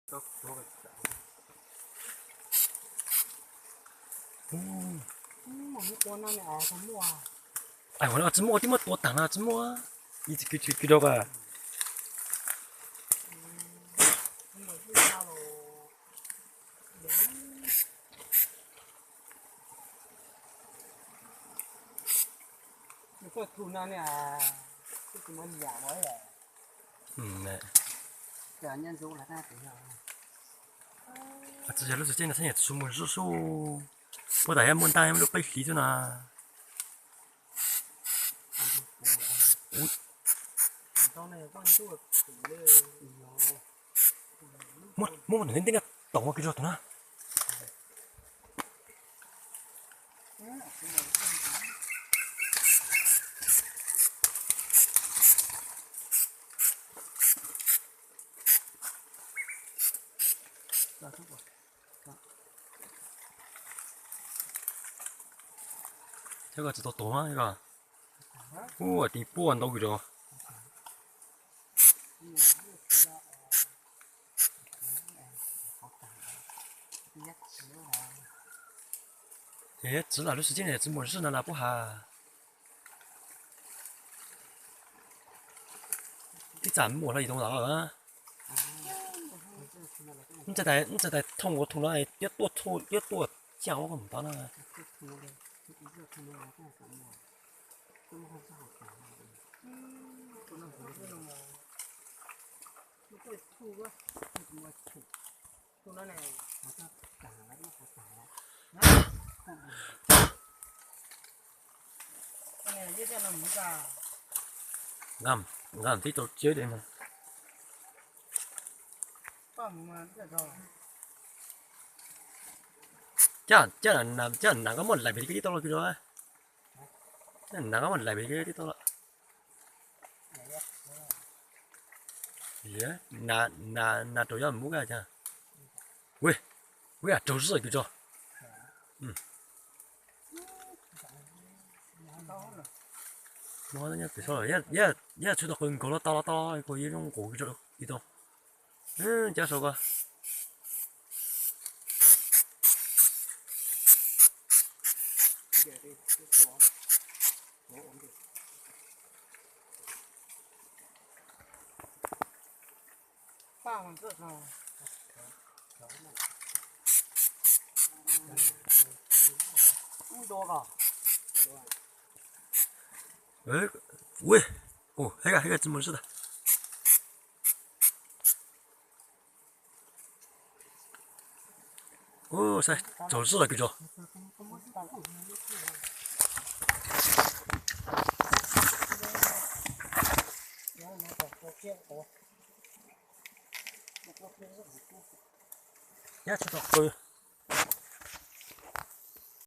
Ai, ua no tsis muaj, tib muab tua tag no tsis muaj. Ib txhia kwv rau ko. Tsis yog lub tsev no xab nyas tsis muaj zuj zus, puab tas yog muaj ntaj lub peb hlis xwb na. Muab, muab tus ntej ntej no tom ua kwv zog tus na. Thiab koj tsis tau tuag mas koj. Ua tim puaj ntau kws rau. Ces txiv lam lub sib tib ne tsis muaj zim no las puab has. Tib txaj muaj hlo yim tau ntawd. Ntxhais tais thooj ua thum no, tiab tuaj, tiab tuaj caj ua koj mus tod na. Nqa tib tau tsiab de mas. Cab, cab nas koj muab laim pem tib tau los kws rau. Cab nas koj muab laim pem tib tau los. Nas, nas raug yob mub kab cas. Ua, ua raug zim kws tso. Yog tshuav tau qws nkaus los tau los tau, kuv yeej zoo nqus tib tau. Cab saud ko. Ua, ua, hais koj, hais koj tsis muaj zim tas. Ua, saib, tsaug zim los kws tso. Yab tshuav tau qws.